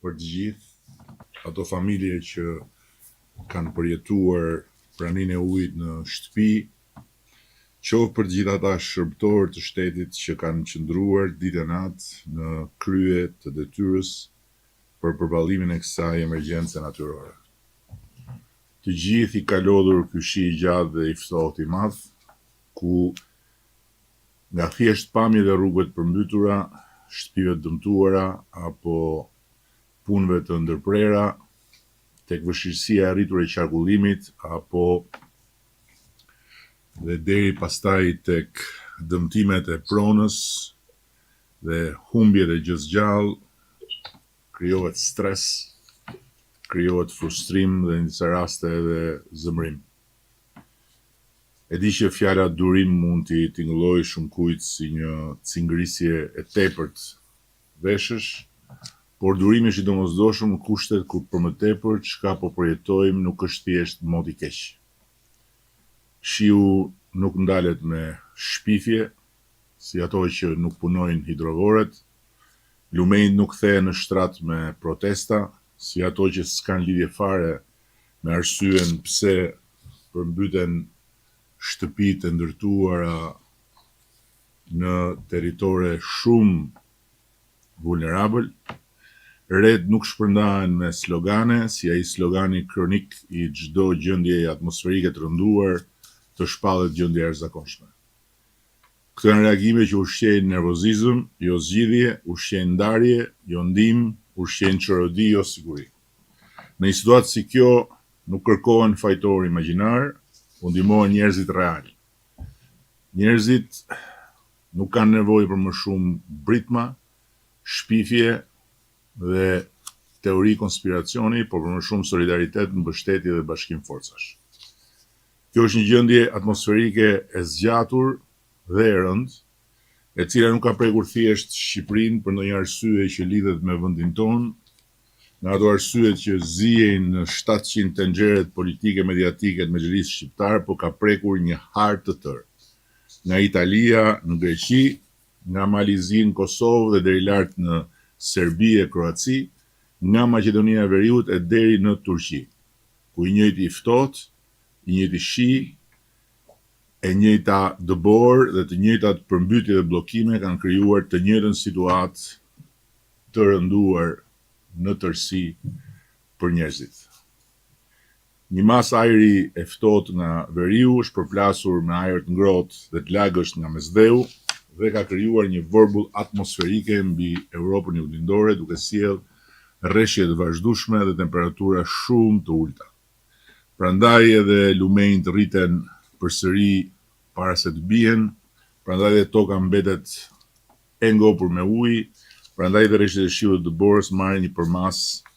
për të gjithë ato familje që kanë përjetuar praninë e ujit në shtëpi, qoftë për të gjithë ata shërbëtorë të shtetit që kanë qëndruar ditë e natë në krye të detyrës për përballimin e kësaj emergjence natyrore. Të gjithë i ka lodhur ky shi i gjatë dhe i ftohtë i madh, ku nga thjesht pamjet e rrugëve të përmbytura, shtëpive të dëmtuara apo punëve të ndërprera, tek vështirësia e rritur e qarkullimit apo dhe deri pastaj tek dëmtimet e pronës dhe humbjet e gjësë gjallë, krijohet stres, krijohet frustrim dhe në disa raste edhe zemërim. E di që fjala durim mund t'i tingëllojë shumëkujt si një cingërisje e tepërt veshësh, por durimi është i domosdoshëm në kushtet kur për më tepër çka po përjetojmë nuk është thjesht mot i keq. Shiu nuk ndalet me shpifje, si ato që nuk punojnë hidrovoret, lumenjtë nuk kthehen në shtrat me protesta, si ato që s'kanë lidhje fare me arsyen pse përmbyten shtëpitë e ndërtuara në territore shumë vulnerabël. Retë nuk shpërndahen me slogane, si ai slogani kronik i çdo gjendjeje atmosferike të rënduar të shpallet gjendje e jashtëzakonshme. Këto janë reagime që ushqejnë nervozizëm, jo zgjidhje, ushqejnë ndarje, jo ndihmë, ushqejnë çorodi, jo siguri. Në një situatë si kjo, nuk kërkohen fajtorë imagjinarë, po ndihmohen njerëzit realë. Njerëzit nuk kanë nevojë për më shumë britma, shpifje dhe teori konspiracioni, por për më shumë solidaritet, mbështetje dhe bashkim forcash. Kjo është një gjendje atmosferike e zgjatur dhe e rëndë, e cila nuk ka prekur thjesht Shqipërinë për ndonjë arsye që lidhet me vendin tonë, nga ato arsyet që ziejnë në 700 tenxheret politike mediatike të mexhlisit shqiptar, po ka prekur një hartë të tërë. Nga Italia në Greqi, nga Mali i Zi në Kosovë dhe deri lart në Serbi e Kroaci, nga Maqedonia e Veriut e deri në Turqi, ku i njëjti i ftohtë, i njëjti shi, e njëjta dëborë dhe të njëjtat përmbytje dhe bllokime kanë krijuar të njëjtën situatë të rënduar në tërësi për njerëzit. Një masë ajri e ftohtë nga veriu është përplasur me ajër të ngrohtë dhe të lagësht nga Mesdheu dhe ka krijuar një vorbull atmosferike mbi Europën Juglindore duke sjellë reshje të vazhdueshme dhe temperatura shumë të ulëta. Prandaj edhe lumenjtë rriten përsëri para se të bien, prandaj dhe toka mbetet e ngopur me ujë, prandaj dhe reshjet e shiut dhe dëborës marrin një përmasë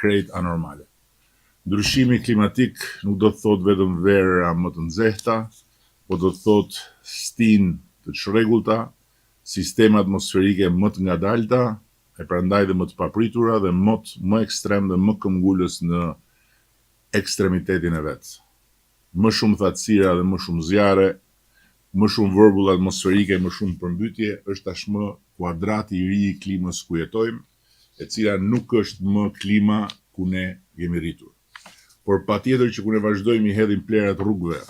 krejt anormale. Ndryshimi klimatik nuk do të thotë vetëm verëra më të nxehta, po do të thotë stinë të çrregullta, sisteme atmosferike më të ngadalta, e prandaj dhe më të papritura dhe mot më ekstrem dhe më këmbgulës në ekstremitetin e vet. Më shumë thatësira dhe më shumë zjarre, më shumë vorbull atmosferike e më shumë përmbytje është tashmë kuadrati i ri i klimës ku jetojmë, e cila nuk është më klima ku ne jemi rritur. Por patjetër që kur ne vazhdojmë i hedhim plehrat rrugëve,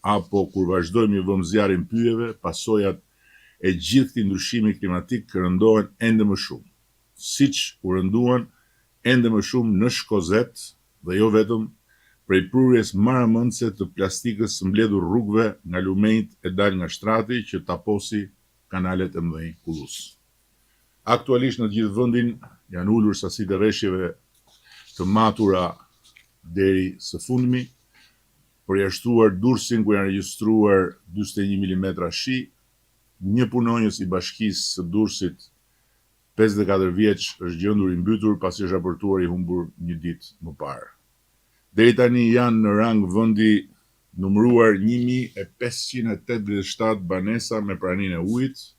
apo kur vazhdojmë i vëmë zjarrin pyjeve, pasojat e gjithë këtij ndryshimi klimatik rëndohen ende më shumë, siç u rënduan ende më shumë në Shkozet dhe jo vetëm, prej prurjes marramendëse të plastikës së mbledhur rrugëve nga lumenjtë e dalë nga shtrati që taposi kanalet e mëdhenj kullues. Aktualisht në të gjithë vendin janë ulur sasitë e reshjeve të matura deri së fundmi, përjashtuar Durrësin ku janë regjistruar 41 milimetra shi, një punonjës i bashkisë së Durrësit 54 vjeç është gjendur i mbytur pasi është raportuar i humbur një ditë më parë. Deri tani janë në rang vendi numëruar 1587 banesa me praninë e ujit,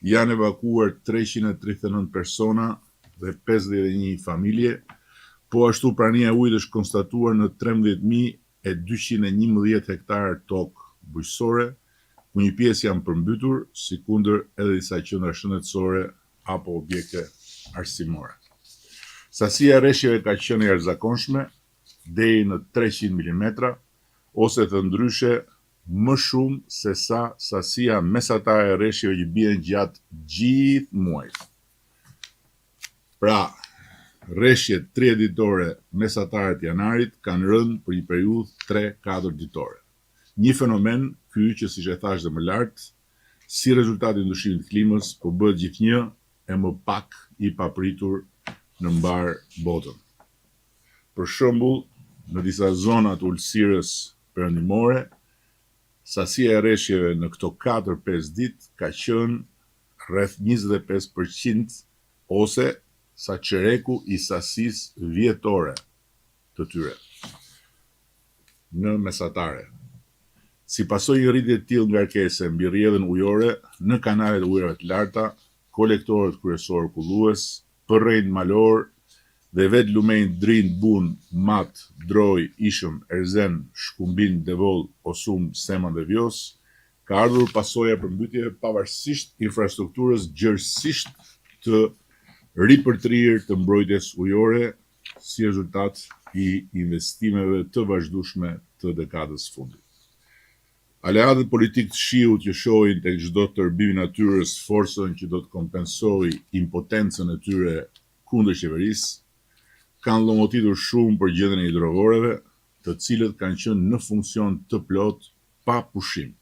janë evakuuar 339 persona dhe 51 familje, po ashtu prania e ujit është konstatuar në 13.211 hektarë tokë bujqësore, ku një pjesë janë përmbytur, sikundër edhe disa qendra shëndetësore apo objekte arsimore. Sasia e reshjeve ka qenë e jashtëzakonshme, deri në 300 milimetra, ose thënë ndryshe, më shumë se sa sasia mesatare e reshjeve që bien gjatë gjithë muajit. Pra, reshjet 30 ditore mesatare të janarit kanë rënë për një periudhë 3-4 ditore. Një fenomen ky që siç e thashë dhe më lart, si rezultat i ndryshimit të klimës, po bëhet gjithnjë e më pak i papritur në mbarë botën. Për shembull, në disa zona të Ultësirës Perëndimore, sasia e reshjeve në këto katër-pesë ditë ka qenë rreth 25% ose sa çereku i sasisë vjetore të tyre në mesatare. Si pasojë një rritje të tillë ngarkese mbi rrjedhën ujore në kanalet e ujërave të larta, kolektorët kryesorë kullues, përrenjtë malorë dhe vetë lumenjtë Drin, Bunë, Mat, Drojë, Ishëm, Erzen, Shkumbin, Devoll, Osum, Seman dhe Vjosë, ka ardhur pasoja e përmbytjeve pavarësisht infrastrukturës gjerësisht të ripërtrirë të mbrojtjes ujore si rezultat i investimeve të vazhdueshme të dekadës së fundit. Aleatët politikë të shiut që shohin tek çdo tërbim i natyrës forcën që do të kompensojë impotencën e tyre kundër qeverisë, kanë llomotitur shumë për gjendjen e hidrovorëve, të cilët kanë qenë në funksion të plotë pa pushim,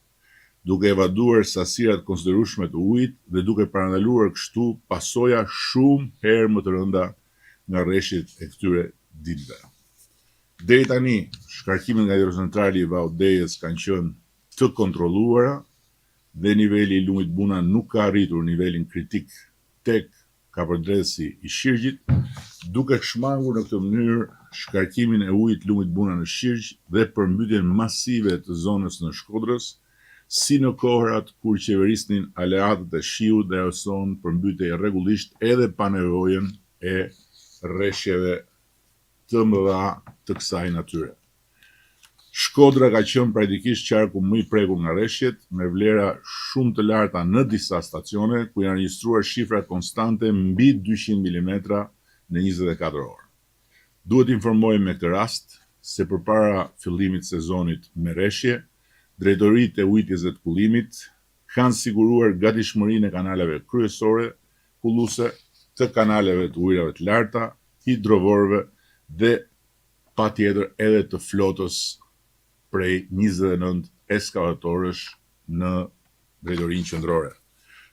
duke evaduar sasira të konsiderueshme të ujit dhe duke parandaluar kështu pasoja shumë herë më të rënda nga reshjet e këtyre ditëve. Deri tani, shkarkimet nga hidrocentrali i Vaut Dejës kanë qenë të kontrolluara dhe niveli i lumit Buna nuk ka arritur nivelin kritik tek kapërdredhësi i Shirgjit, duke shmangur në këtë mënyrë shkarkimin e ujit të lumit Buna në Shirgj dhe përmbytjen masive të zonës së Shkodrës, si në kohërat kur qeverisnin aleatët e shiut dhe ajo zonë përmbytej rregullisht edhe pa nevojën e reshjeve të mëdha të kësaj natyre. Shkodra ka qenë praktikisht qarku më i prekur nga reshjet, me vlera shumë të larta në disa stacione, ku janë regjistruar shifra konstante mbi 200 milimetra në 24 orë. Duhet të informojmë me këtë rast se përpara fillimit të sezonit me reshje, drejtoritë e ujitjes dhe të kullimit kanë siguruar gatishmërinë e kanaleve kryesore kulluese, të kanaleve të ujërave të larta, hidrovorëve dhe patjetër edhe të flotës prej 29 eskavatorësh në drejtorinë qendrore.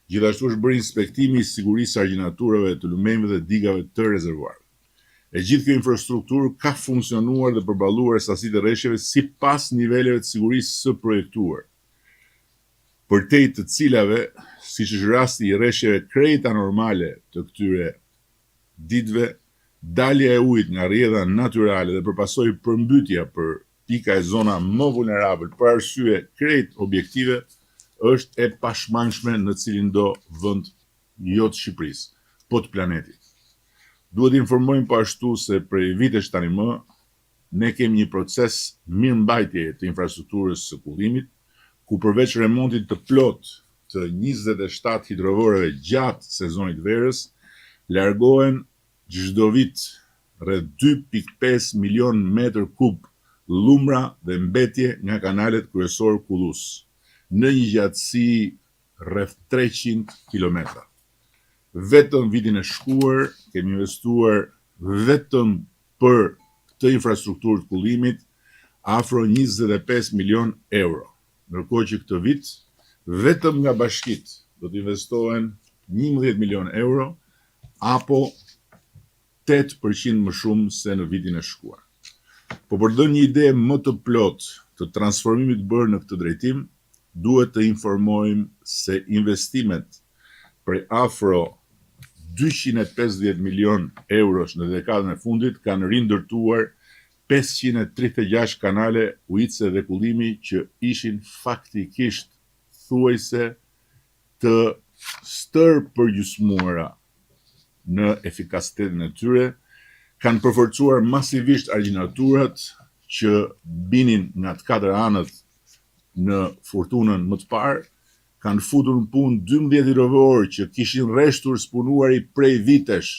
Gjithashtu është bërë inspektimi i sigurisë së argjinaturave të lumenjve dhe digave të rezervuarëve. E gjithë kjo infrastrukturë ka funksionuar dhe përballuar sasitë e reshjeve sipas niveleve të sigurisë së projektuar, përtej të cilave, siç është rasti i reshjeve krejt anormale të këtyre ditëve, dalja e ujit nga rrjedha natyrale dhe për pasojë përmbytja për pika e zona më vulnerabël për arsye krejt objektive është e pashmangshme në cilindo vend jo të Shqipërisë, po të planetit. Duhet të informojmë po ashtu se prej vitesh tani më ne kemi një proces mirëmbajtjeje të infrastrukturës së kullimit, ku përveç remontit të plotë të 27 hidrovorëve gjatë sezonit të verës, largohen çdo vit rreth 2.5 milion metër kub llumra dhe mbetje nga kanalet kryesor kullues, në një gjatësi rreth 300 kilometra. Vetëm vitin e shkuar kemi investuar vetëm për këtë infrastrukturë të kullimit afro 25 milion euro. Ndërkohë që këtë vit vetëm nga bashkitë do të investohen 11 milion euro apo 8% më shumë se në vitin e shkuar. Po për të dhënë një ide më të plotë të transformimit bërë në këtë drejtim, duhet të informojmë se investimet prej afro 250 milion eurosh në dekadën e fundit kanë rindërtuar 536 kanale ujitëse dhe kullimi që ishin faktikisht thuajse të stërpërgjysmuara në efikasitetin e tyre, kanë përforcuar masivisht argjinaturat që binin nga të katër anët në furtunën më të parë, kanë futur në punë 12 hidrovorë që kishin rreshtur së punuari prej vitesh,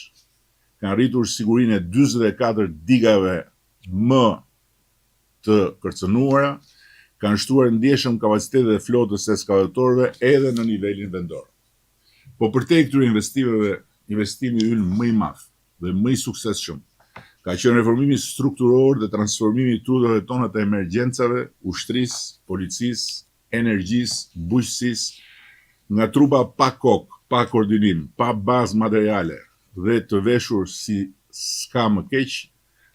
Kanë rritur sigurinë e 44 digave më të kërcënuara, kanë shtuar ndjeshëm kapacitetet e flotës së ekskavatorëve edhe në nivelin vendor. Po përtej këtyre investimeve, investimi ynë më i madh dhe më i suksesshëm ka qenë reformimi strukturor dhe transformimi i trupave tona të emergjencave, ushtrisë, policisë, energjisë, bujqësisë, nga trupa pa kokë, pa koordinim, pa bazë materiale dhe të veshur si s'ka më keq,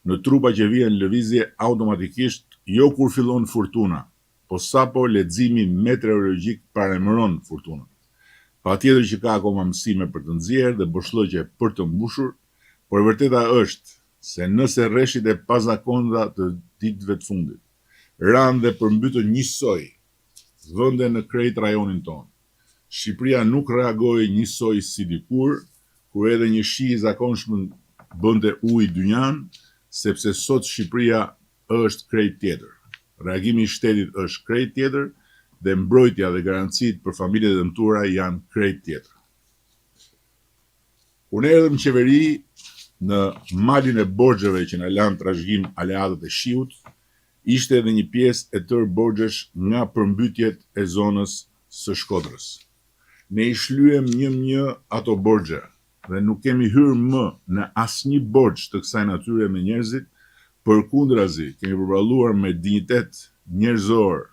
në trupa që vihen në lëvizje automatikisht jo kur fillon furtuna, po sapo leximi meteorologjik paralajmëron furtunën. Patjetër që ka akoma mësime për të nxjerrë dhe boshllëqe për të mbushur, por e vërteta është se nëse reshjet e pazakonta të ditëve të fundit ranë dhe përmbytën njësoj vende në krejt rajonin tonë, Shqipëria nuk reagoi njësoj si dikur, kur edhe një shi i zakonshëm bënte ujë dynjanë, sepse sot Shqipëria është krejt tjetër. Reagimi i shtetit është krejt tjetër dhe mbrojtja dhe garancitë për familjet e dëmtuara janë krejt tjetër. Kur ne erdhëm në qeveri, në malin e borxheve që na lanë trashëgim aleatët e shiut, ishte edhe një pjesë e tërë borxhesh nga përmbytjet e zonës së Shkodrës. Ne i shlyem një më një ato borxhe dhe nuk kemi hyrë më në asnjë borxh të kësaj natyre me njerëzit, përkundrazi kemi përballuar me dinjitet njerëzor,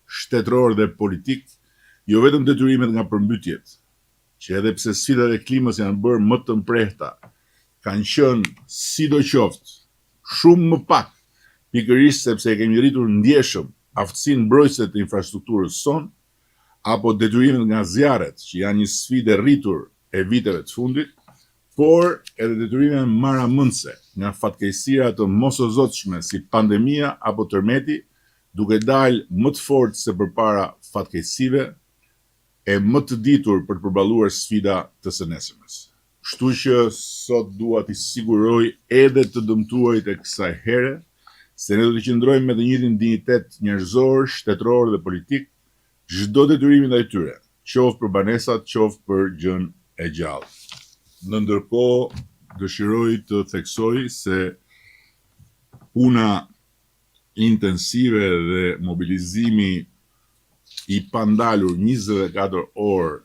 shtetëror dhe politik jo vetëm detyrimet nga përmbytjet, që edhe pse sfidat e klimës janë bërë më të mprehta, kanë qenë sidoqoftë shumë më pak, pikërisht sepse e kemi rritur ndjeshëm aftësinë mbrojtëse të infrastrukturës sonë, apo detyrimet nga zjarret, që janë një sfidë e rritur e viteve të fundit, por edhe detyrime marramendëse nga fatkeqësira të mosozotshme si pandemia apo tërmeti, duke dalë më të fortë se përpara fatkeqësive, e më të ditur për të përballuar sfida të së nesërmes. Kështu që sot dua t'i siguroj edhe të dëmtuarit e kësaj here se ne do t'i qëndrojmë me të njëjtin dinjitet njerëzor, shtetëror dhe politik çdo detyrimi ndaj tyre, qoftë për banesat, qoftë për gjënë e gjallë. Në ndërkohë, dëshiroj të theksoj se puna intensive dhe mobilizimi i pandalur 24 orë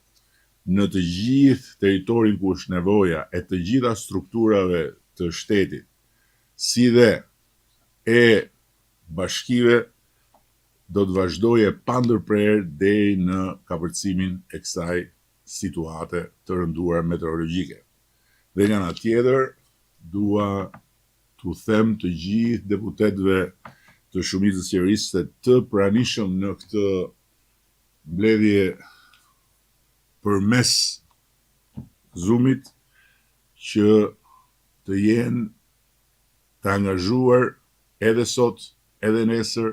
në të gjithë territorin ku është nevoja e të gjitha strukturave të shtetit, si dhe e bashkive do të vazhdojë e pandërprerë deri në kapërcimin e kësaj situate të rënduar meteorologjike. Dhe nga ana tjetër, dua t'u them të gjithë deputetëve të shumicës qeverisëse të pranishëm në këtë mbledhje përmes Zoom-it që të jenë të angazhuar edhe sot, edhe nesër,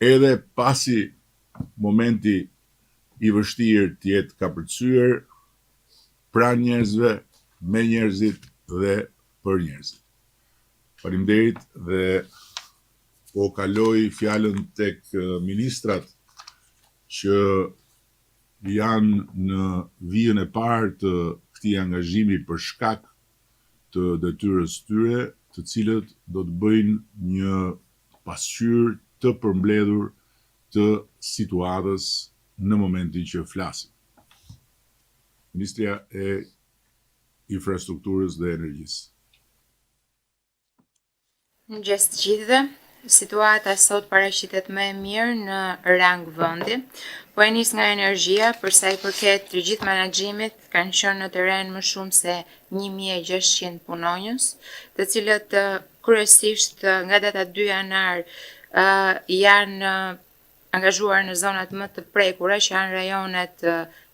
edhe pasi momenti i vështirë të jetë kapërcyer pranë njerëzve, me njerëzit dhe për njerëzit. Faleminderit dhe po kaloj fjalën tek ministrat që janë në vijën e parë të këtij angazhimi për shkak të detyrës tyre, të cilët do të bëjnë një pasqyrë të përmbledhur të situatës në momentin që flasim. Ministrja e Infrastrukturës dhe Energjisë. Mëngjes të gjithëve. Situata sot paraqitet më e mirë në rang vendi. Po e nis nga energjia, për sa i përket të gjithë menaxhimit, kanë qenë në terren më shumë se 1600 punonjës, të cilët kryesisht nga data 2 janar janë angazhuar në zonat më të prekura që janë rajonet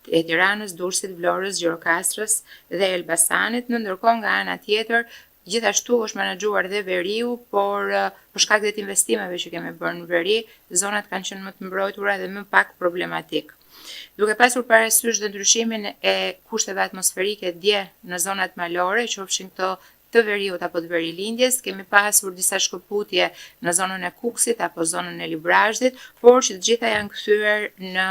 e Tiranës, Durrësit, Vlorës, Gjirokastrës dhe Elbasanit. Në ndërkohë nga ana tjetër, gjithashtu është menaxhuar dhe veriu, por për shkak dhe të investimeve që kemi bërë në veri, zonat kanë qenë më të mbrojtura dhe më pak problematik. Duke pasur parasysh dhe ndryshimin e kushteve atmosferike dje në zonat malore, qofshin këto të veriut apo të verilindjes, kemi pasur disa shkëputje në zonën e Kukësit apo zonën e Librazhdit, por që të gjitha janë kthyer në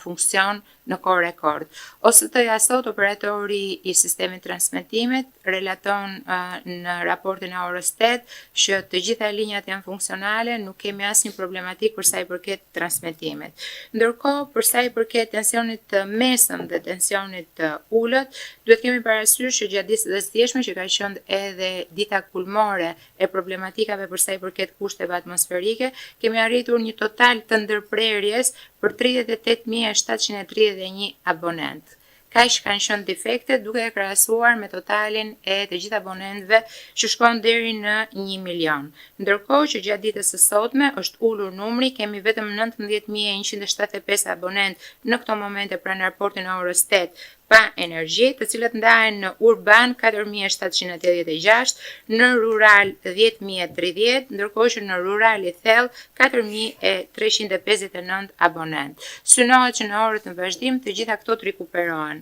funksion në kohë rekord. OST-ja sot, operatori i sistemit transmetimit, relaton në raportin e orës 8 që të gjitha linjat janë funksionale, nuk kemi asnjë problematikë për sa i përket transmetimit. Ndërkohë, për sa i përket tensionit të mesëm dhe tensionit të ulët, duhet kemi parasysh që gjatë ditës së djeshme që ka qenë edhe dita kulmore e problematikave për sa i përket kushteve atmosferike, kemi arritur një total të ndërprerjes për 38.731 abonentë. Kaq kanë qenë defektet duke e krahasuar me totalin e të gjithë abonentëve që shkon deri në 1 milion. Ndërkohë që gjatë ditës së sotme është ulur numri, kemi vetëm 19.175 abonentë në këto momente pra në raportin e orës 8 pa energji, të cilët ndahen në urban 4786, në rural 10030, ndërkohë që në rural i thellë 4359 abonentë. Synohet që në orët në vazhdim të gjitha këto të rikuperohen.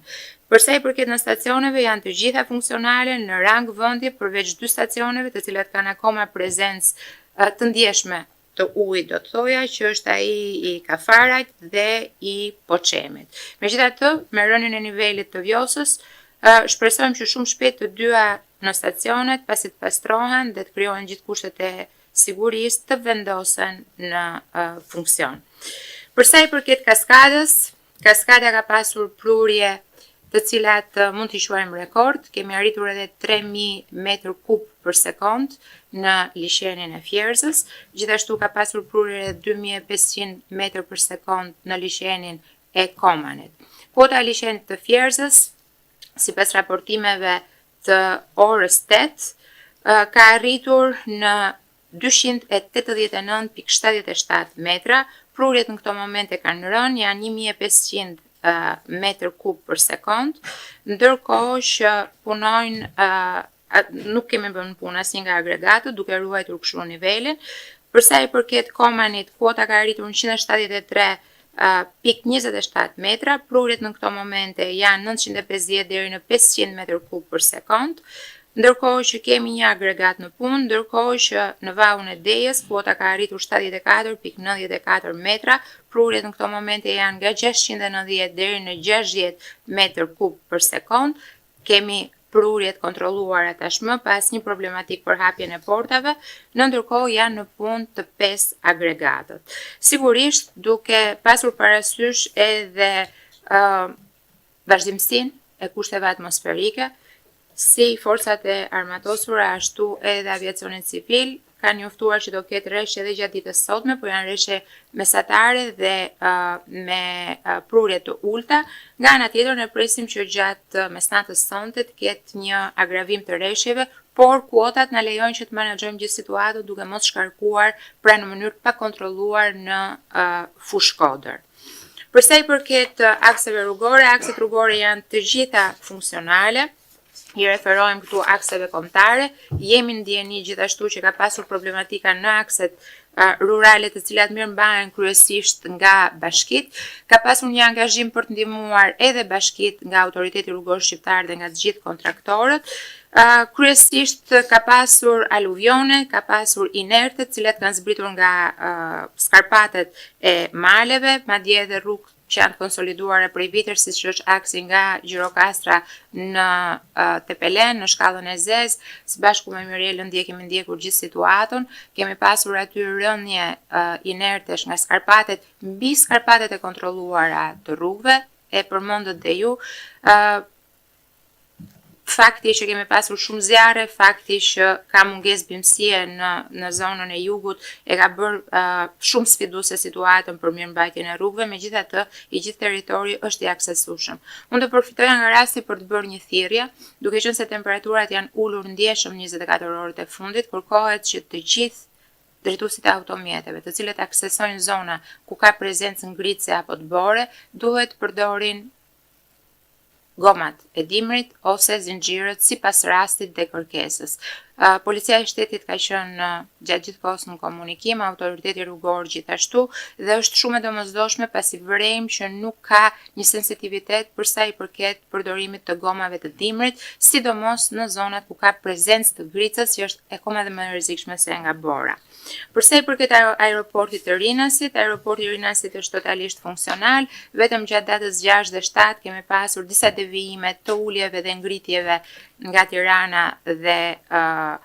Për sa i përket nënstacioneve, janë të gjitha funksionale në rang vendi përveç dy stacioneve të cilat kanë akoma prezencë të ndjeshme të ujit, do të thoja që është ai i Kafarajt dhe i Poçemit. Megjithatë, me rënien e nivelit të Vjosës, shpresojmë që shumë shpejt të dyja nënstacionet, pasi të pastrohen dhe të krijohen gjithë kushtet e sigurisë, të vendosen në funksion. Për sa i përket kaskadës, Kaskada ka pasur prurje të cilat mund t'i quajmë rekord, kemi arritur edhe 3000 metër kub për sekond në liqenin e Fierzës, gjithashtu ka pasur prurje edhe 2500 metër për sekond në liqenin e Komanit. Kuota e liqenit të Fierzës, sipas raportimeve të orës 8, ka arritur në 289.77 metra, prurjet në këto momente kanë rënë, janë 1500 metër kub për sekond, ndërkohë që punojnë nuk kemi vënë në punë asnjë nga agregatët, duke ruajtur kështu nivelin. Për sa i përket Komanit, kuota ka arritur në 173 pikë 27 metra, prurjet në këto momente janë 950 deri në 500 metër kub për sekond, ndërkohë që kemi një agregat në punë, ndërkohë që në vaun e Dejës kuota ka arritur 74.94 metra, prurjet në këto momente janë nga 690 deri në 60 metër kub për sekond, kemi prurje të kontrolluara tashmë pa asnjë problematikë për hapjen e portave, në ndërkohë janë në punë të 5 agregatët. Sigurisht, duke pasur parasysh edhe uh, vazhdimësinë e kushteve atmosferike, si forcat e armatosura ashtu edhe aviacioni civil kanë njoftuar që do ketë reshje edhe gjatë ditës sotme, por janë reshje mesatare dhe uh, me uh, prurje të ulta. Nga ana tjetër ne presim që gjatë mesnatës sonte të ketë një agravim të reshjeve, por kuotat na lejojnë që të menaxhojmë gjithë situatën duke mos shkarkuar pra në mënyrë të pakontrolluar në uh, Fushë-Shkodër. Për sa i përket akseve rrugore, akset rrugore janë të gjitha funksionale i referohem këtu akseve kombëtare, jemi në dijeni gjithashtu që ka pasur problematika në akset rurale të cilat mirëmbahen kryesisht nga bashkitë. Ka pasur një angazhim për të ndihmuar edhe bashkitë nga Autoriteti Rrugor Shqiptar dhe nga të gjithë kontraktorët. Kryesisht ka pasur aluvione, ka pasur inerte të cilat kanë zbritur nga skarpatet e maleve, madje edhe rrugë që janë të konsoliduara prej vitesh, siç është aksi nga Gjirokastra në Tepelenë, në Shkallën e Zezë, së bashku me Mirelën dje kemi ndjekur gjithë situatën, kemi pasur aty rënie inertesh nga skarpatet, mbi skarpatet e kontrolluara të rrugëve, e përmendët dhe ju, fakti që kemi pasur shumë zjarre, fakti që ka mungesë bimësie në në zonën e jugut e ka bërë uh, shumë sfiduese situatën për mirëmbajtjen e rrugëve, megjithatë i gjithë territori është i aksesueshëm. Unë do përfitoja nga rasti për të bërë një thirrje, duke qenë se temperaturat janë ulur ndjeshëm 24 orët e fundit, kërkohet që të gjithë drejtuesit e automjeteve, të cilët aksesojnë zona ku ka prezencë ngrice apo dëbore, duhet të përdorin gomat e dimrit ose zinxhirët sipas rastit dhe kërkesës. Policia e Shtetit ka qenë gjatë gjithë kohës në komunikim, autoriteti rrugor gjithashtu dhe është shumë e domosdoshme pasi vërejmë që nuk ka një sensitivitet për sa i përket përdorimit të gomave të dimrit, sidomos në zonat ku ka prezencë të gricës që është akoma dhe më e rrezikshme se nga bora. Për sa i përket aeroportit të Rinasit, aeroporti i Rinasit është totalisht funksional, vetëm gjatë datës 6 dhe 7 kemi pasur disa devijime të uljeve dhe ngritjeve nga Tirana dhe uh,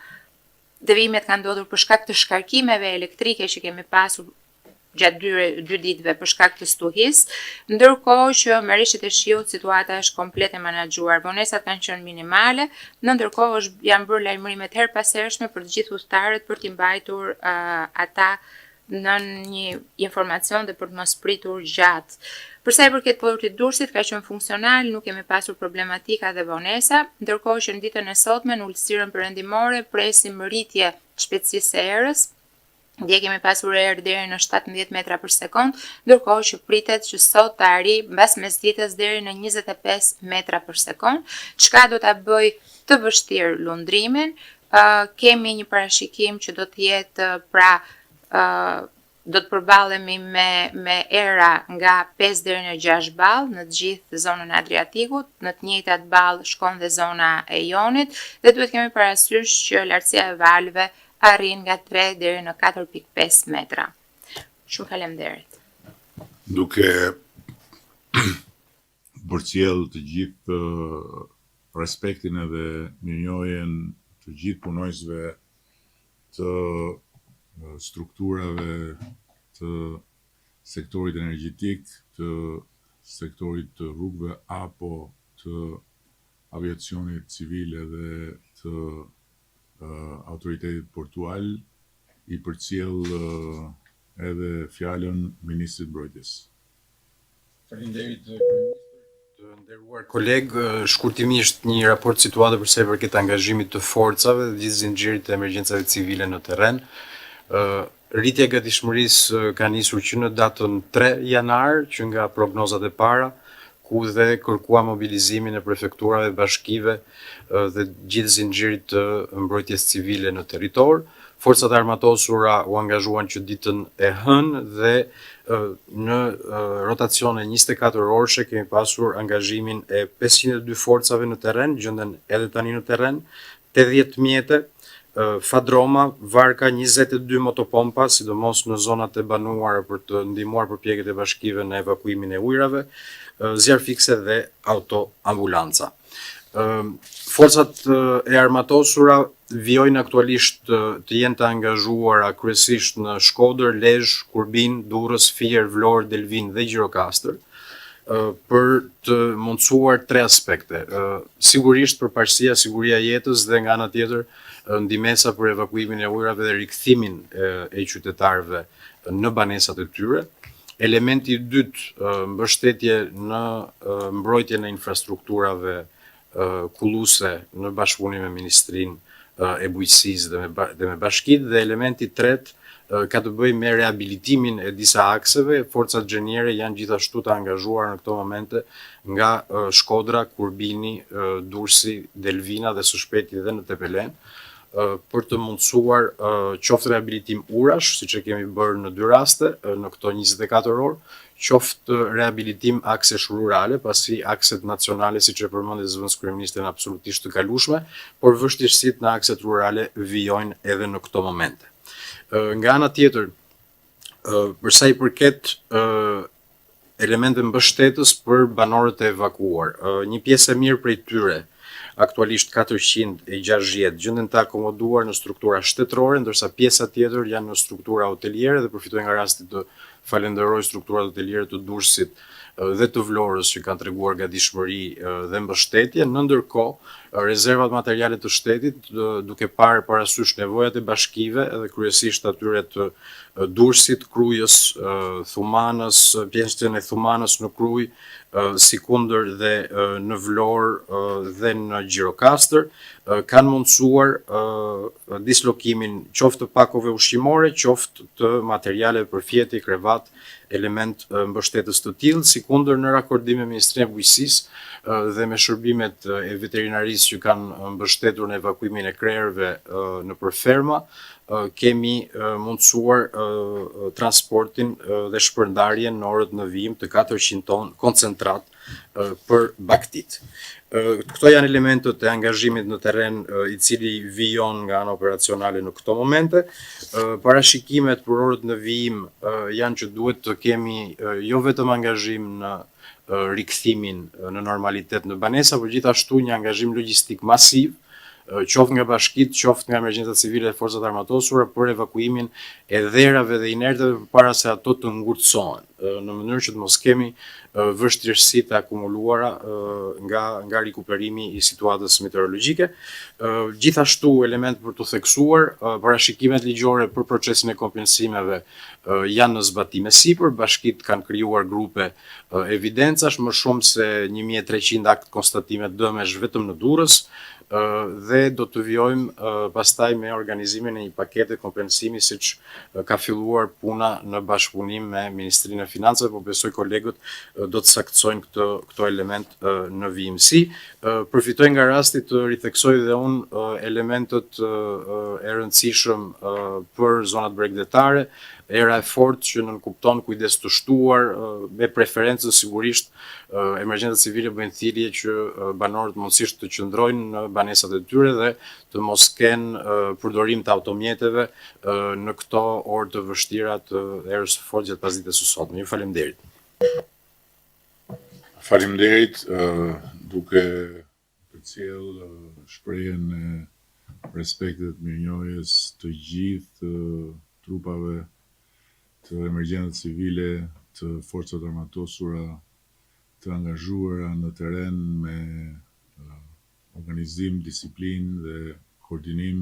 devijimet kanë ndodhur për shkak të shkarkimeve elektrike që kemi pasur gjatë dy, dy ditëve për shkak të stuhisë, ndërkohë që me reshjet e shiut situata është komplet e menaxhuar. Vonesat kanë qenë minimale, në ndërkohë është janë bërë lajmërime të herëpashershme për të gjithë udhëtarët për t'i mbajtur uh, ata në një informacion dhe për të mos pritur gjatë. Për sa i përket portit Durrësit ka qenë funksional, nuk kemi pasur problematika dhe vonesa, ndërkohë që në ditën e sotme në Ultësirën Perëndimore presim rritje të shpejtësisë së erës, Dje kemi pasur erë deri në 17 metra për sekond, ndërkohë që pritet që sot të arrijë mbas mesditës deri në 25 metra për sekond, çka do ta bëjë të vështirë lundrimin. Uh, kemi një parashikim që do të jetë pra uh, do të përballemi me me era nga 5 deri në 6 ballë në të gjithë zonën e Adriatikut, në të njëjtat ballë shkon dhe zona e Jonit dhe duhet kemi parasysh që lartësia e valëve arrin nga 3 deri në 4.5 metra. Shumë faleminderit. Duke përcjell të gjithë respektin edhe mirënjohjen të gjithë punonjësve të strukturave të sektorit energjetik, të sektorit të rrugëve apo të aviacionit civil edhe të autoritetit portual, i përcjell edhe fjalën ministrit të Mbrojtjes. Faleminderit kryeministër. Të nderuar kolegë, shkurtimisht një raport situate për sa i përket angazhimit të forcave dhe gjithë zinxhirit të emergjencave civile në terren. Rritja e gatishmërisë ka nisur që në datën 3 janar, që nga prognozat e para, ku dhe kërkuam mobilizimin e prefekturave, bashkive dhe gjithë zinxhirit të mbrojtjes civile në territor. Forcat e Armatosura u angazhuan që ditën e hënë dhe në rotacione 24 orëshe kemi pasur angazhimin e 502 forcave në terren, gjenden edhe tani në terren, 80 mjete, fadroma, varka, 22 motopompa, sidomos në zonat e banuara për të ndihmuar përpjekjet e bashkive në evakuimin e ujërave, zjarrfikëse dhe autoambulanca. Forcat e armatosura vijojnë aktualisht të jenë të angazhuara kryesisht në Shkodër, Lezhë, Kurbin, Durrës, Fier, Vlorë, Delvinë dhe Gjirokastër për të mundësuar tre aspekte. Sigurisht përparësia, siguria e jetës dhe nga ana tjetër ndihmesa për evakuimin e ujërave dhe rikthimin e qytetarëve në banesat e tyre. Elementi i dytë, mbështetje në mbrojtjen e infrastrukturave kulluse në bashkëpunim me Ministrinë e Bujqësisë dhe me dhe me bashkitë dhe elementi i tretë ka të bëjë me rehabilitimin e disa akseve. Forcat xheniere janë gjithashtu të angazhuara në këto momente nga Shkodra, Kurbini, Durrësi, Delvina dhe së shpejti dhe në Tepelenë për të mundësuar qoftë rehabilitim urash, siç e kemi bërë në dy raste në këto 24 orë, qoftë rehabilitim aksesh rurale, pasi akset nacionale, siç e përmendi zëvendëskryeministri, janë absolutisht të kalueshme, por vështirësitë në akset rurale vijojnë edhe në këto momente. Nga ana tjetër, për sa i përket elemente mbështetës për banorët e evakuuar. Një pjesë e mirë prej tyre, aktualisht 460, gjenden të akomoduar në struktura shtetërore, ndërsa pjesa tjetër janë në struktura hoteliere dhe përfitoj nga rasti të falenderoj strukturat hoteliere të Durrësit dhe të Vlorës që kanë treguar gatishmëri dhe mbështetje. Në ndërkohë, rezervat materiale të shtetit, duke parë parasysh nevojat e bashkive dhe kryesisht atyre të Durrësit, Krujës, Thumanës, pjesën e Thumanës në Krujë, sikundër dhe në Vlorë dhe në Gjirokastër, kanë mundësuar dislokimin qoftë të pakove ushqimore, qoftë të materialeve për fjetje, krevat element mbështetës të tillë, sikundër në rakordim me Ministrinë e Bujqësisë dhe me shërbimet e veterinarisë që kanë mbështetur në evakuimin e krerëve nëpër ferma, kemi mundësuar transportin dhe shpërndarjen në orët në vijim të 400 ton koncentrat për bagëtitë. Këto janë elementët e angazhimit në terren i cili vijon nga ana operacionale në këto momente. Parashikimet për orët në vijim janë që duhet të kemi jo vetëm angazhim në rikthimin në normalitet në banesa, por gjithashtu një angazhim logjistik masiv qoftë nga bashkitë, qoftë nga emergjencat civile dhe forcat e armatosura për evakuimin e dherave dhe inerteve përpara se ato të ngurtësohen, në mënyrë që të mos kemi vështirësi të akumuluara nga nga rikuperimi i situatës meteorologjike. Gjithashtu element për t'u theksuar, parashikimet ligjore për procesin e kompensimeve janë në zbatim e sipër, bashkitë kanë krijuar grupe evidencash, më shumë se 1300 akt konstatime dëmesh vetëm në Durrës, dhe do të vijojmë pastaj me organizimin e një pakete kompensimi siç ka filluar puna në bashkëpunim me Ministrinë e Financave, po besoj kolegët do të saktësojnë këto këto element në vijimësi. Përfitoj nga rasti të ritheksoj dhe unë elementët e rëndësishëm për zonat bregdetare, era e fortë që nënkupton kujdes të shtuar, me preferencën sigurisht Emergjencat civile bëjnë thirrje që banorët mundësisht të qëndrojnë në banesat e tyre dhe të mos kenë përdorim të automjeteve në këto orë të vështira të erës së fortë gjatë pasdites së sotme. Ju faleminderit. Faleminderit duke Përcjell shprehjen e respektit dhe të mirënjohjes të gjithë trupave të emergjencave civile, të Forcave të Armatosura, të angazhuara në terren me organizim, disiplinë dhe koordinim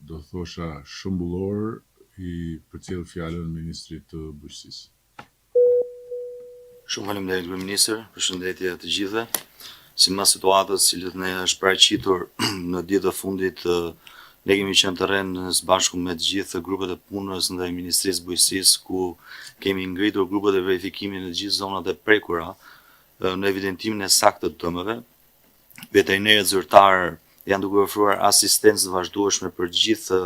do thosha shembullor, i përcjell fjalën ministrit të Bujqësisë. Shumë faleminderit kryeministër, përshëndetje të gjithëve. Sipas situatës që na është paraqitur në ditët e fundit, ne kemi qenë në terren së bashku me të gjithë grupet e punës ndaj Ministrisë së Bujqësisë ku kemi ngritur grupet e verifikimit në të gjithë zonat e prekura në evidentimin e saktë të dëmeve. Veterinerët zyrtarë janë duke ofruar asistencë të vazhdueshme për të gjithë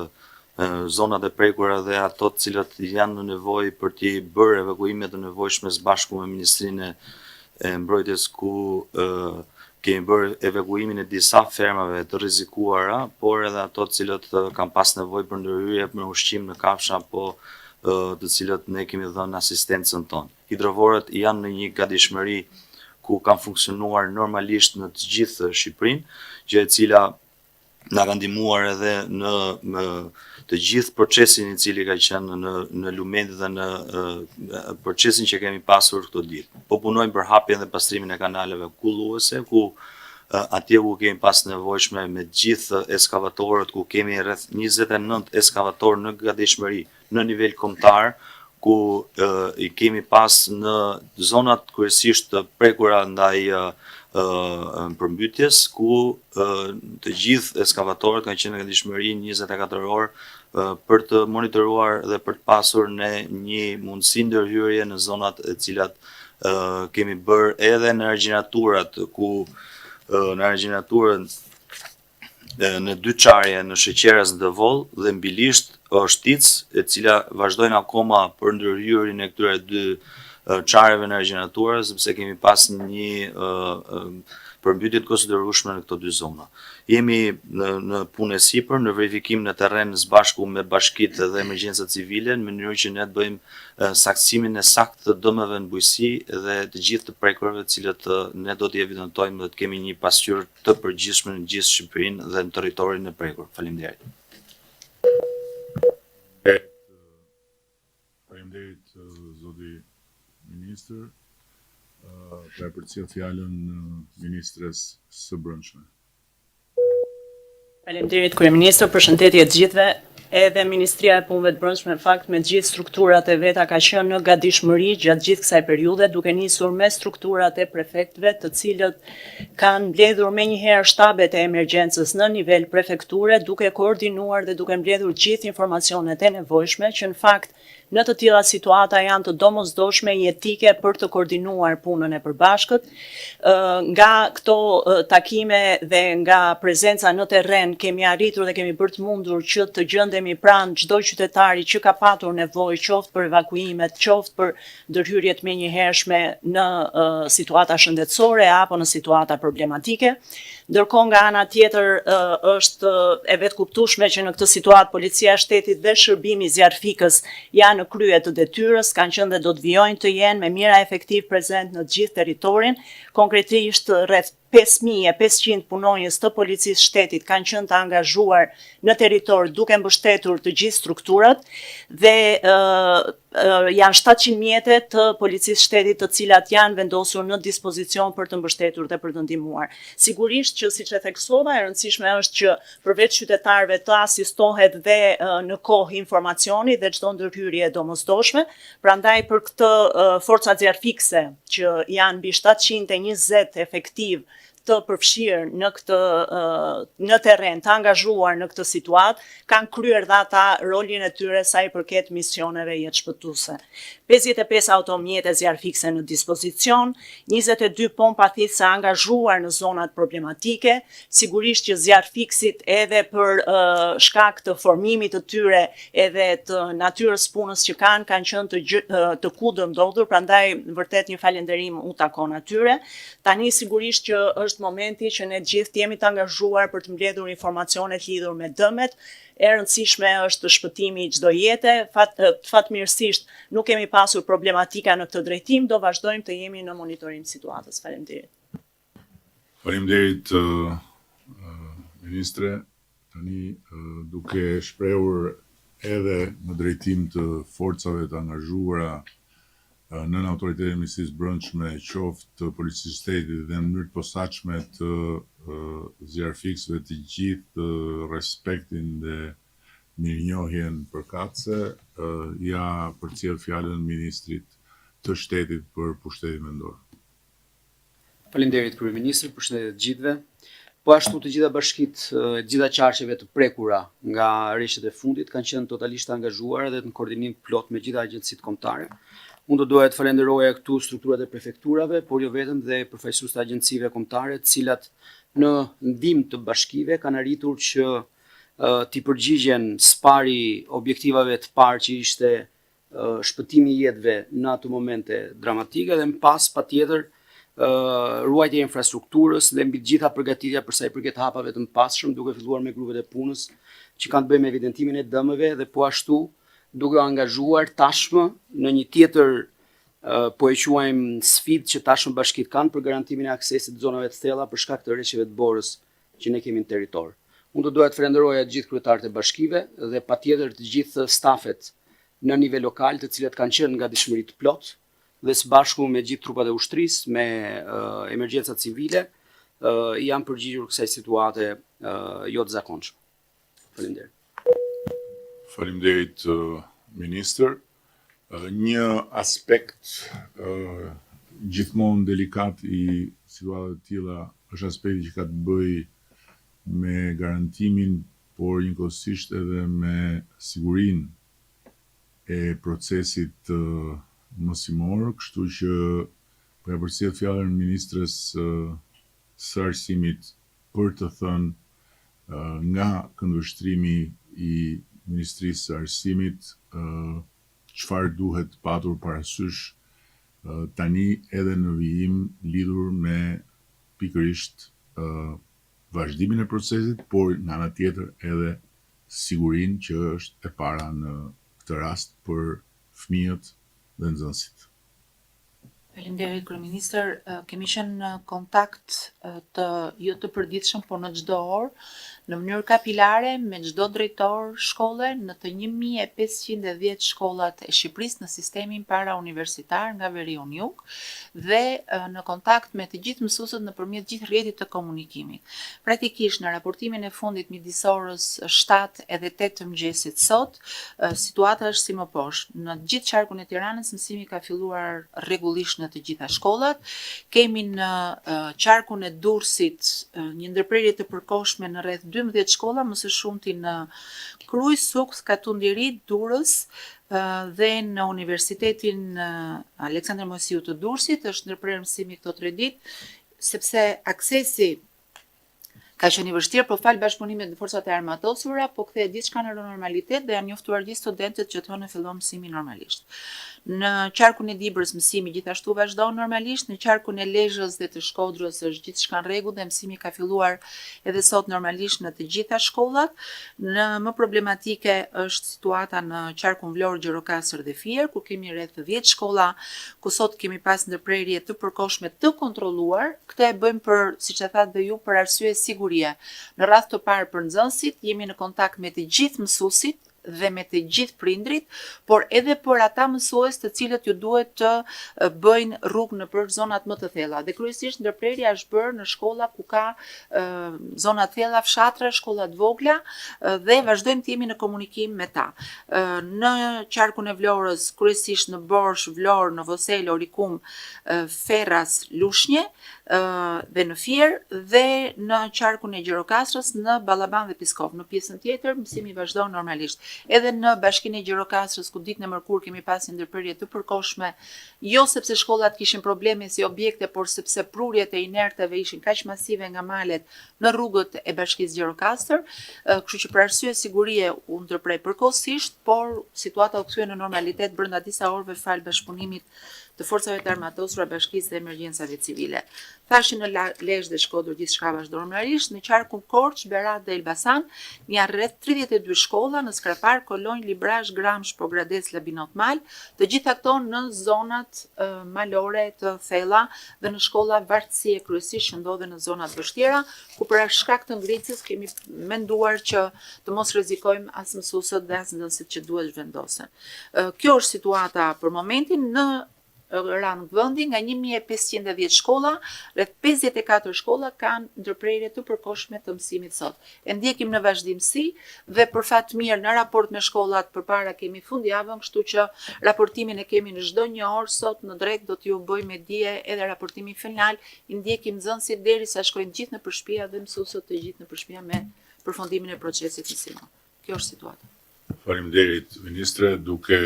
zonat e prekura dhe ato të cilat janë në nevojë për t'i bërë evakuimet e nevojshme së bashku me Ministrinë e Mbrojtjes ku kemi bërë evakuimin e disa fermave të rrezikuara, por edhe ato të cilat kanë pas nevojë për ndërhyrje me ushqim në kafshë apo të cilat ne kemi dhënë asistencën tonë. Hidrovorët janë në një gatishmëri ku kanë funksionuar normalisht në të gjithë Shqipërinë, gjë e cila na ka ndihmuar edhe në, në të gjithë procesin i cili ka qenë në në lumenjtë dhe në procesin që kemi pasur këto ditë. Po punojmë për hapjen dhe pastrimin e kanaleve kulluese ku atje ku kemi pas nevojshme me gjithë eskavatorët ku kemi rreth 29 eskavatorë në gatishmëri në nivel kombëtar, ku i kemi pas në zonat kryesisht të prekura ndaj përmbytjes, ku të gjithë eskavatorët kanë qenë në gatishmëri 24 orë për të monitoruar dhe për të pasur ne një mundësi ndërhyrje në zonat e cilat kemi bërë edhe në argjinaturat, ku në argjinaturën në dy çarje në Sheqeras në Devoll dhe në Bilisht Oshticë, e cila vazhdojnë akoma për ndërhyrjen e këtyre dy çarjeve në argjinatura, sepse kemi pas një përmbytje të konsiderueshme në këto dy zona. Jemi në, në punë e sipër, në verifikim në terren së bashku me bashkitë dhe emergjencat civile, në mënyrë që ne të bëjmë saktësimin e saktë të dëmeve në bujqësi dhe të gjithë të prekurve të cilët ne do t'i evidentojmë dhe të kemi një pasqyrë të përgjithshme në gjithë Shqipërinë dhe në territorin e prekur. Faleminderit. Faleminderit zoti ministër. Po e përcjell fjalën ministres së Brendshme. Faleminderit kryeministër, përshëndetje të gjithëve. Edhe Ministria e Punëve të Brendshme në fakt me të gjithë strukturat e veta ka qenë në gatishmëri gjatë gjithë kësaj periudhe, duke nisur me strukturat e prefektëve, të cilët kanë mbledhur menjëherë shtabet e emergjencës në nivel prefekture, duke koordinuar dhe duke mbledhur gjithë informacionet e nevojshme që në fakt Në të tilla situata janë të domosdoshme, jetike për të koordinuar punën e përbashkët. Nga këto takime dhe nga prezenca në terren kemi arritur dhe kemi bërë të mundur që të gjendemi pranë çdo qytetari që ka patur nevojë, qoftë për evakuimet, qoftë për ndërhyrje të menjëhershme në situata shëndetësore apo në situata problematike. Ndërkohë nga ana tjetër është e vetëkuptueshme që në këtë situatë Policia e Shtetit dhe Shërbimi Zjarrfikës janë në krye të detyrës, kanë qenë dhe do të vijojnë të jenë me mijëra efektivë prezent në të gjithë territorin. Konkretisht rreth 5500 punonjës të Policisë Shtetit kanë qenë të angazhuar në territor duke mbështetur të gjithë strukturat dhe janë 700 mjete të Policisë Shtetit të cilat janë vendosur në dispozicion për të mbështetur dhe për të ndihmuar. Sigurisht që siç e theksova, e rëndësishme është që përveç qytetarëve të asistohet dhe në kohë informacioni dhe çdo ndërhyrje e domosdoshme, prandaj për këtë forcat zjarrfikëse që janë mbi 720 efektivë të përfshirë në këtë në terren, të angazhuar në këtë situatë, kanë kryer dhe ata rolin e tyre sa i përket misioneve jetëshpëtuese. 55 automjete zjarrfikëse në dispozicion, 22 pompa thithëse angazhuar në zonat problematike, sigurisht që zjarrfikësit edhe për shkak të formimit të tyre edhe të natyrës punës që kanë, kanë qenë të, të kudondodhur, prandaj vërtet një falënderim u takon atyre. Tani sigurisht që është momenti që ne të gjithë të jemi të angazhuar për të mbledhur informacionet lidhur me dëmet. E rëndësishme është shpëtimi i çdo jete. Fat, fatmirësisht nuk kemi pasur problematika në këtë drejtim, do vazhdojmë të jemi në monitorim të situatës. Faleminderit. Faleminderit ministre. Tani duke shprehur edhe në drejtim të forcave të angazhuara nën autoritetin e Ministrisë së Brendshme, qoftë të Policisë së Shtetit dhe në mënyrë të posaçme të zjarrfikësve të gjithë respektin dhe mirënjohjen përkatëse, ia përcjell fjalën ministrit të Shtetit për Pushtetin Vendor. Faleminderit kryeministër, përshëndetje të gjithëve. Po ashtu të gjitha bashkitë e të gjitha qarqeve të prekura nga reshjet e fundit kanë qenë totalisht të angazhuara dhe në koordinim të plotë me gjitha agjencitë kombëtare. Unë do doja të falenderoja këtu strukturat e prefekturave, por jo vetëm dhe përfaqësues të agjencive kombëtare, të cilat në ndihmë të bashkive kanë arritur që t'i përgjigjen së pari objektivave të parë që ishte shpëtimi i jetëve në ato momente dramatike dhe më pas patjetër ruajtja e infrastrukturës dhe mbi të gjitha përgatitja për sa i përket hapave të mëpasshëm, duke filluar me grupet e punës që kanë të bëjnë me evidentimin e dëmeve dhe po ashtu duke u angazhuar tashmë në një tjetër po e quajmë sfidë që tashmë bashkitë kanë për garantimin e aksesit të zonave të thella për shkak të reshjeve të borës që ne kemi në territor. Unë do doja të falenderoja të gjithë kryetarët e bashkive dhe patjetër të gjithë stafet në nivel lokal, të cilët kanë qenë në gatishmëri të plotë dhe së bashku me gjithë trupat e ushtrisë, me emergjencat civile, i janë përgjigjur kësaj situate jo të zakonshme. Faleminderit. Faleminderit ministër. Një aspekt gjithmonë delikat i situatave të tilla është aspekti që ka të bëjë me garantimin, por njëkohësisht edhe me sigurinë e procesit mësimor, kështu që po ia përcjell fjalën ministres së Arsimit për të thënë nga këndvështrimi i Ministrisë së Arsimit çfarë duhet patur parasysh tani edhe në vijim lidhur me pikërisht vazhdimin e procesit, por nga ana tjetër edhe sigurinë që është e para në këtë rast për fëmijët dhe nxënësit. Faleminderit kryeministër. Kemi qenë në kontakt të jo të përditshëm, por në çdo orë, në mënyrë kapilare me çdo drejtor shkolle në të 1510 shkollat e Shqipërisë në sistemin parauniversitar nga veriu në jug dhe në kontakt me të gjithë mësuesit nëpërmjet gjithë rrjetit të komunikimit. Praktikisht në raportimin e fundit midis orës 7 edhe 8 të mëngjesit sot, Situata është si më poshtë. Në gjithë qarkun e Tiranës mësimi ka filluar rregullisht në të gjitha shkollat. Kemi në qarkun e Durrësit një ndërprerje të përkohshme në rreth 12 shkolla, më së shumti në Krujë, Sukth, Katund i Ri, Durrës dhe në Universitetin Aleksandër Moisiu të Durrësit është ndërprerë mësimi këto 3 ditë sepse aksesi Ka qenë i vështirë, por falë bashkëpunimit me forcat e armatosura, po kthehet gjithçka në normalitet dhe janë njoftuar gjithë studentët që të hënën fillon mësimi normalisht. Në qarkun e Dibrës mësimi gjithashtu vazhdon normalisht, në qarkun e Lezhës dhe të Shkodrës është gjithçka në rregull dhe mësimi ka filluar edhe sot normalisht në të gjitha shkollat. Në më problematike është situata në qarkun Vlorë, Gjirokastër dhe Fier, ku kemi rreth 10 shkolla ku sot kemi pas ndërprerje të përkohshme të kontrolluar, Këtë e bëjmë për, siç e thatë dhe ju, për arsye sigurie. Në radhë të parë për nxënësit, jemi në kontakt me të gjithë mësuesit dhe me të gjithë prindërit, por edhe për ata mësues të cilët ju duhet të bëjnë rrugë nëpër zonat më të thella. Dhe kryesisht ndërprerja është bërë në shkolla ku ka zona të thella, fshatra, shkolla të vogla dhe vazhdojmë të jemi në komunikim me ta. Në qarkun e Vlorës, kryesisht në Borsh, Vlorë, Novoselë, Orikum, Ferras, Lushnje dhe në Fier dhe në qarkun e Gjirokastrës në Ballaban dhe Piskovë. Në pjesën tjetër mësimi vazhdon normalisht. Edhe në bashkinë e Gjirokastrës ku ditën e mërkurë kemi pas një ndërprerje të përkohshme, jo sepse shkollat kishin probleme si objekte, por sepse prurjet e inerteve ishin kaq masive nga malet në rrugët e bashkisë Gjirokastër, kështu që për arsye sigurie u ndërpre përkohësisht, por situata u kthye në normalitet brenda disa orëve falë bashkëpunimit të Forcave të Armatosura, Bashkisë dhe Emergjencave Civile. Thashë në Lezhë dhe Shkodër gjithçka vazhdon normalisht, në qarkun Korçë, Berat dhe Elbasan janë rreth 32 shkolla në Skrapar, Kolonjë, Librazhd, Gramsh, Pogradec, Labinot Mal, të gjitha këto në zonat malore të thella dhe në shkolla vartësie kryesisht që ndodhen në zona të vështira, ku për shkak të ngricës kemi menduar që të mos rrezikojmë as mësuesit dhe as nxënësit që duhet zhvendosen. Kjo është situata për momentin në rang vendi nga 1510 shkolla, rreth 54 shkolla kanë ndërprerje të përkohshme të mësimit sot. E ndjekim në vazhdimësi dhe për fat mirë në raport me shkollat përpara kemi fundjavën, kështu që raportimin e kemi në çdo një orë sot në drekë do t'ju bëj me dije edhe raportimin final, i ndjekim nxënësit derisa shkojnë gjithë nëpër shtëpia dhe mësuesit të gjithë nëpër shtëpia me përfundimin e procesit mësimor. Kjo është situata. Faleminderit ministre, duke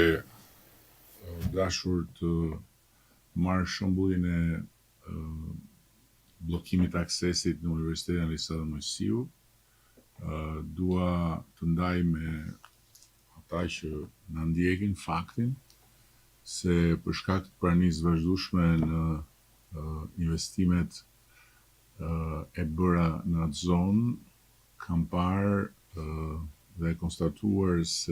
dashur të marr shembullin e bllokimit të aksesit në Universitetin Aleksandër Moisiu, dua të ndaj me ata që na ndjekin faktin se për shkak të pranisë vazhdueshme në investimet e bëra në atë zonë, kam parë dhe konstatuar se.